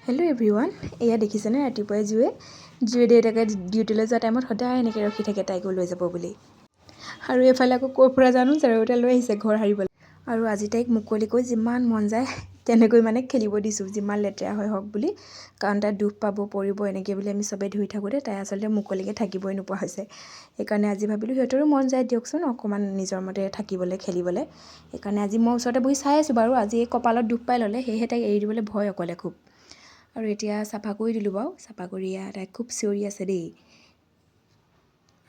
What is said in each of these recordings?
Hello' everyone, এয়া দেখিছেনে ৰাতিপুৱাই জুয়ে জুয়ে দেউতাকে ডিউটিলৈ যোৱা টাইমত সদায় এনেকৈ ৰখি থাকে তাইকো লৈ যাব বুলি। আৰু এইফালে আকৌ ক'ৰ পৰা জানো ঝাৰু এটা লৈ আহিছে ঘৰ সাৰিবলৈ। আৰু আজি তাইক মুকলিকৈ যিমান মন যায় তেনেকৈ মানে খেলিব দিছোঁ, যিমান লেতেৰা হয় হওক বুলি। কাৰণ তাই দুখ পাব, পৰিব এনেকৈ বুলি আমি চবেই ধুই থাকোঁতে তাই আচলতে মুকলিকৈ থাকিবই নোপোৱা হৈছে। সেইকাৰণে আজি ভাবিলোঁ, সিহঁতৰো মন যায় দিয়কচোন অকণমান নিজৰ মতে থাকিবলৈ, খেলিবলৈ। সেইকাৰণে আজি মই ওচৰতে বহি চাই আছোঁ বাৰু। আজি এই কপালত দুখ পাই ল'লে, সেয়েহে তাইক এৰি দিবলৈ ভয় অকলে খুব। আৰু এতিয়া চাফা কৰি দিলোঁ বাৰু। চাফা কৰি এয়া তাই খুব চিঞৰি আছে দেই।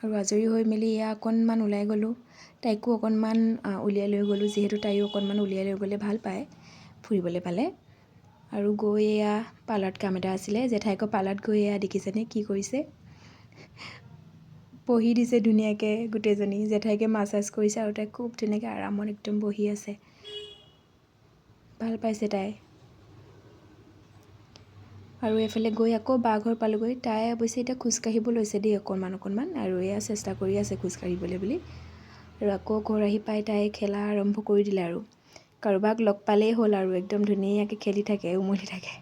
আৰু আজৰি হৈ মেলি এয়া অকণমান ওলাই গ'লোঁ। তাইকো অকণমান উলিয়াই লৈ গ'লোঁ, যিহেতু তাইও অকণমান উলিয়াই লৈ গ'লে ভাল পায় ফুৰিবলৈ পালে। আৰু গৈ এয়া পাৰ্লাৰত কাম এটা আছিলে জেঠাইকৰ পাৰ্লাৰত গৈ এয়া দেখিছেনে কি কৰিছে? বহি দিছে ধুনীয়াকৈ গোটেইজনী। জেঠাইকে মাছাজ কৰিছে আৰু তাই খুব ধুনীয়াকৈ আৰামত একদম বহি আছে। ভাল পাইছে তাই। আৰু এইফালে গৈ আকৌ বা ঘৰ পালোগৈ। তাই অৱশ্যে এতিয়া খোজকাঢ়িব লৈছে দেই অকণমান অকণমান, আৰু এয়া চেষ্টা কৰি আছে খোজকাঢ়িবলৈ বুলি। আৰু আকৌ ঘৰ আহি পাই তাই খেলা আৰম্ভ কৰি দিলে। আৰু কাৰোবাক লগ পালেই হ'ল আৰু একদম ধুনীয়াকৈ খেলি থাকে, উমলি থাকে।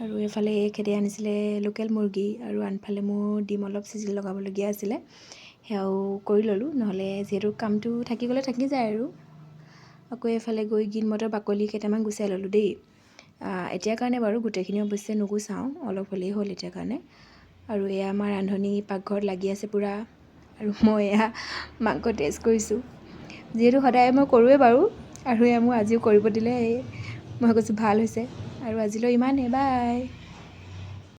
আৰু এইফালে এখেতে আনিছিলে লোকেল মুৰ্গী আৰু আনফালে মোৰ ডিম অলপ চিজিল লগাবলগীয়া আছিলে, সেয়াও কৰি ল'লোঁ। নহ'লে যিহেতু কামটো থাকি গ'লে থাকি যায়। আৰু আকৌ এইফালে গৈ গ্ৰীণ মটৰ বাকলি কেইটামান গুচাই ল'লোঁ দেই এতিয়াৰ কাৰণে বাৰু। গোটেইখিনি অৱশ্যে নুগুচাওঁ, অলপ হ'লেই হ'ল এতিয়াৰ কাৰণে। আৰু এয়া আমাৰ ৰান্ধনি পাকঘৰত লাগি আছে পূৰা। আৰু মই এয়া মাংস টেষ্ট কৰিছোঁ, যিহেতু সদায় মই কৰোঁৱেই বাৰু। আৰু এয়া মোক আজিও কৰিব দিলে, এই মই কৈছোঁ ভাল হৈছে। আৰু আজিলৈ ইমানেই, বাই।